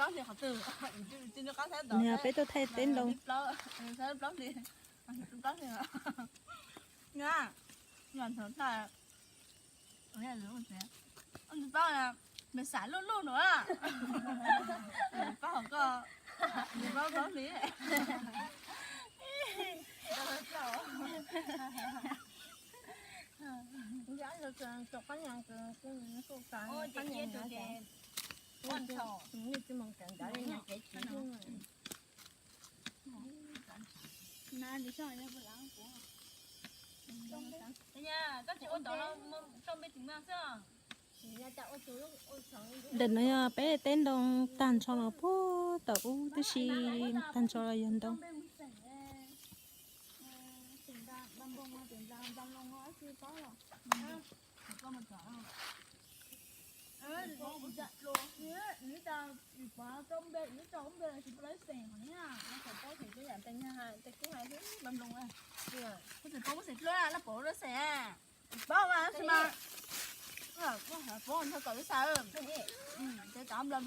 Nws peb tuaj thaij teb ntoo. Nws paub, nws xav luj luj no. Nws paub hauv koj, nws paub paub li. Koj tsis ua tod los tso npe tim no xwb. Ntawm no yog peb teb ntoo tag nrho los puag tom ub tib si, tag nrho los yog ntoo. Paub mas, paub nrho kom lub xav, ces tav nplog